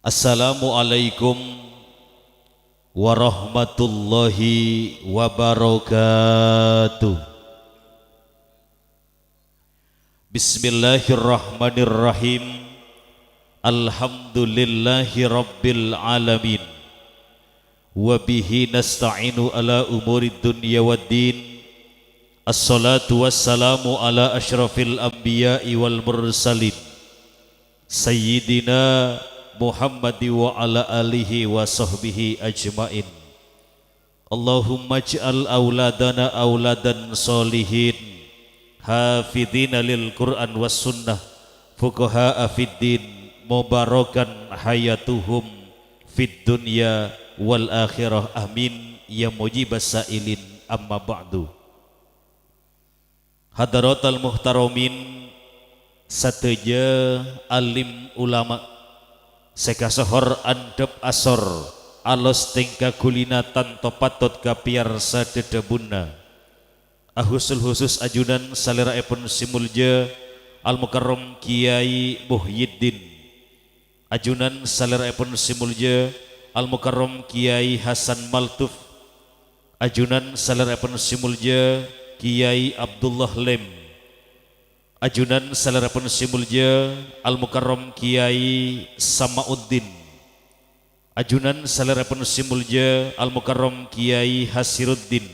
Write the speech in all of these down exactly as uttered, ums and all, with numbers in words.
Assalamualaikum warahmatullahi wabarakatuh. Bismillahirrahmanirrahim. Alhamdulillahi rabbil alamin. Wa bihi nasta'inu ala umurid dunya waddin. Assalatu wassalamu ala asyrafil anbiya'i wal mursalin. Sayyidina Muhammad wa ala alihi wa sahbihi ajmain. Allahumma ij'al auladana auladan sholihin, hafidhina lil Qur'an was sunnah, fuqaha'a fid din, mubarakan hayatuhum fid dunya wal akhirah. Amin, ya mujibas sa'ilin. Amma ba'du. Hadaratal muhtaramin, sadhâjâ alim ulama sè kasohor andhâp asor, alos tèngka ghulina tanto patot kapèyarsa dhâdhâbunna. Ahusul-husus ajunan salèra'èpon sè molja Al-Mukarram Kèyaè Muhyiddin. Ajunan salèra'èpon sè molja Al-Mukarram Kèyaè Hasan Maltuf. Ajunan salèra'èpon sè molja Kèyaè Abdullah Lem. Ajunan salèra'èpon sè molja Al-Mukarram Kèyaè Samauddin. Ajunan salèra'èpon sè molja Al-Mukarram Kèyaè Hasiruddin.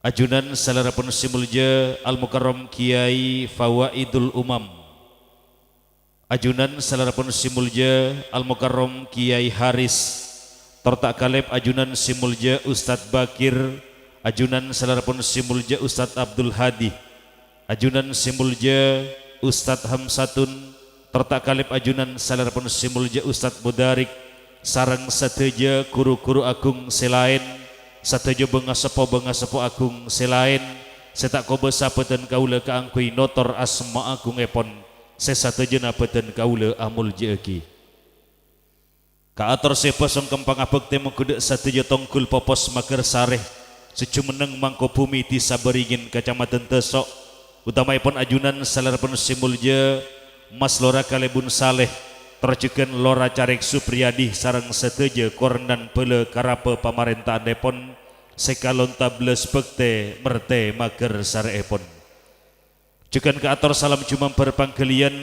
Ajunan salèra'èpon sè molja Al-Mukarram Kèyaè Fawaidul Umam. Ajunan salèra'èpon sè molja Al-Mukarram Kèyaè Haris, tor ta' kalèp ajunan sè molja Ustadz Bakir, ajunan salèra'èpon sè molja Ustadz Abdul Hadi, ajunan sè molja Ustadz Hamsatun, tor ta' kalèp ajunan salèra'èpon sè molja Ustadz Mudarik, sareng sadhâjâ ru-ghuru agung sè laèn, sadhâjâ bângaseppo-bângaseppo agung sè laèn, sè ta' kobâsa bâdân kaulâ kaangghuy notor asma agungngèpon. Sè sadhâjâna bâdân kaulâ amolja'aghi. Kaator sè èpasongkem pangabhâktè mongghu dâ' sadhâjâ tonggul popos maghârsarè sè jumenneng Mangkobhumi Dhisa Bâringin Kacamadhân Daso', utamaèpon ajunan salèra'èpon sè molja Mas Lora Kalèbun Saleh, tor jhughân Lora Carèk Supriyadi sareng sadhâjâ korènan bhâlâ karabhâ pamarènta'annèpon sè kalonta bellâs bhâktè mèrtè maghârsarèèpon. Jhughân kaator salam jumambhâr pangghâliyân,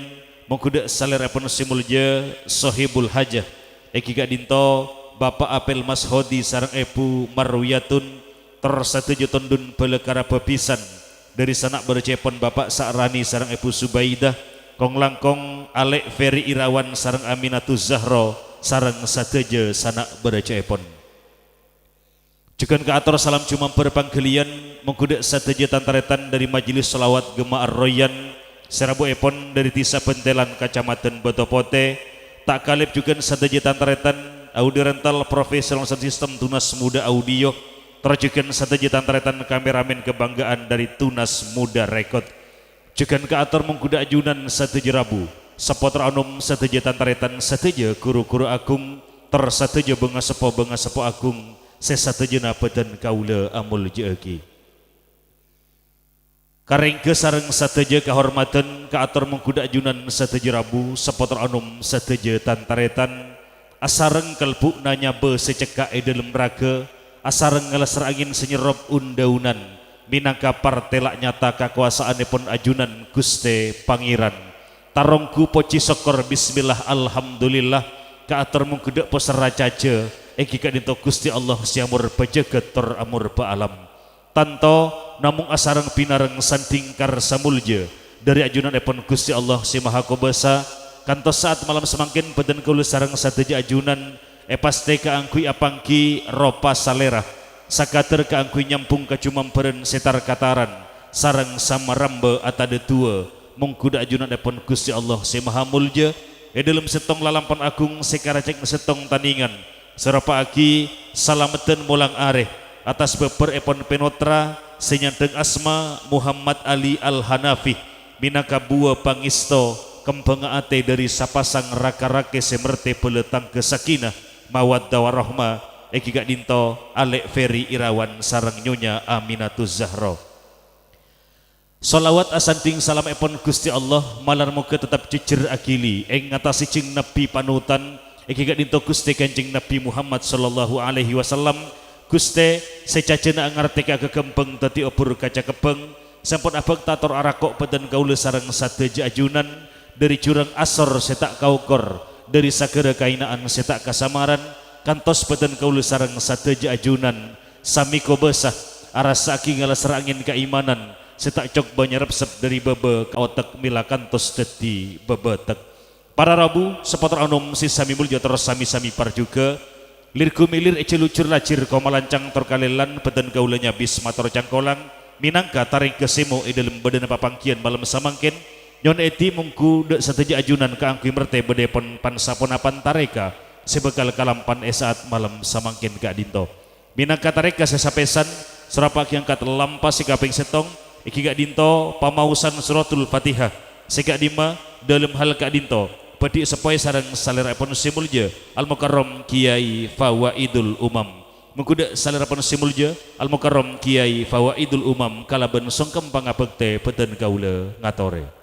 mongghu dâ' salèra'èpon sè molja Sohibul Hajah, èngghi ka'dinto Bapa' Apel Mas Hodi sareng Èbhu Marwiyatun, tor sadhâjâ tondhun bhâlâ karabhâ bhisan, dâri sana' bârâjâèpon Bapa' Sa'rani sareng Èbhu Zubaidah, kong-langkong Alè' Ferry Irawan sareng Aminatuz Zahro, sareng sadhâjâ sana' bârâjâèpon. Jhughân kaator salam jumambhâr pangghâliyân, mongghu dâ' sadhâjâ tan-tarètan dâri Majelis Shalawat Gemma Ar-Royan, sè rabuèpon dâri Dhisa Bentèlan, Kacamadhân Bâto Potè, ta' kalèp jhughân sadhâjâ tan-tarètan Audio Rental Professional Sound System Tunas Muda Audio, tor jhughân sadhâjâ tan-tarètan kameramen kebanggaan dâri Tunas Muda Record. Jhughân kaator mongghu dâ' ajunan sadhâjâ rabu, sapotro anom sadhâjâ tan-tarètan sadhâjâ ru-ghuru agung, tor sadhâjâ bângaseppo-bângaseppo agung sè sadhâjâna bâdân kaulâ amolja'aghi. Karèngghâ sareng sadhâjâ kahormadhân kaator mongghu dâ' ajunan sadhâjâ rabu, sapotro anom sadhâjâ tan-tarètan, asareng kalbu'na nyabâ sè cekka' è dhâlem raghâ, asareng ngalassara angèn sè nyerrop un-dâunan, mènangka partèla nyata kakobâsa'annèpon ajunan Ghustè Pangèran. Taronggu pojhi sokkor, bismillah, alhamdulillah, kaator mongghu dâ' poserra cajâ, èngghi ka'dinto Ghustè Allah sè amorbâ jhâghât tor amorbâ alam. Tanto namong asareng bhânareng sandhing karsa molja dâri ajunanèpon Ghustè Allah Sè Mahakobâsa, kantos sa'at malem samangkèn bâdân kaulâ sareng sadhâjâ ajunan èpastè kaangghuy apangghi ropa salèra, sakadâr kaangghuy nyambhung kajumambhârân sè tar-kataran sareng samarembâ atadâduwâ, mongghu dâ' ajunanèpon Ghustè Allah Sè Mahamolja, è dhâlem sèttong lalampon agung sè karajhâk sèttong tanèngan, sè ropa'aghi salameddhân molang arè, attas bhâbhârèpon pènotra sè nyandhâng asma Muhammad Ali Al-Hanafi, mènangka buwâ pangèsto kembhângnga atè dâri sapasang raka-rakè sè mèrtè bhâlâ tangghâ sakinah, mawaddah warahmah, èngghi ka'dinto Alè' Ferry Irawan sareng Nyonya Aminatuz Zahro. Shalawat asandhing salamèpon Ghustè Allah, malar moghâ teptep jhejjher aghili è ngatasè jhâng Nabbhi panutan, èngghi ka'dinto Ghustè Kanjeng Nabbhi Muhammad sallallahu alaihi wasallam. Ghustè, sè cajâna angartè ka ghâghâmbhâng dhâddhi obhur kaca kebbhâng, sampon abhâkta tor arako' bhâdhân kaulâ sareng sadhâjâ ajunan, dhâri jhurâng asor sè ta' kaokor, dhâri saghârâ kaèna'an sè ta' kasamaran, kantos bhâdhân kaulâ sareng sadhâjâ ajunan samè kobâsa, arassa'aghi ngalasra angèn kaimanan sè ta' cokbâ nyarepsep dhâri bâbâ ka otek mèla kantos dhâddhi bâbâtek. Para rabu, sapottra anom sè samè molja tor samè-samè parjhughâ, lir-ghumè lir è jhâlujhur lajhir, koma lancang tor kalèlan, bhâdhân kaulâ nyabis mator cangkolang, mènangka tarèngghâ sèmo è dhâlem bâdâna papangghiyân malem samangkèn, nyo'on èdhi mongghu dhâ' sadhâjâ ajunan kaangghuy mertè bâdâèpon pan-saponapan tarèka sè bhâkal kalampan è sa'at malem samangkèn ka'dinto. Mènangka tarèka sè sapèsan, sorapa ghi angkat lampa sè kapèng sèttong, èngghi ka'dinto pamaosan Suratul Fatihah. Sè ka'dimma, dhâlem hal ka'dinto, bâdhi èsèpowè sareng salèra'èpon sè molja, Al-Mukarram Kiyai Fawaidul Umam. Mongghu dhâ' salèra'èpon sè molja, Al-Mukarram Kiyai Fawaidul Umam kalabân songkem pangabhâktè bhâdhân kaulâ ngatorè.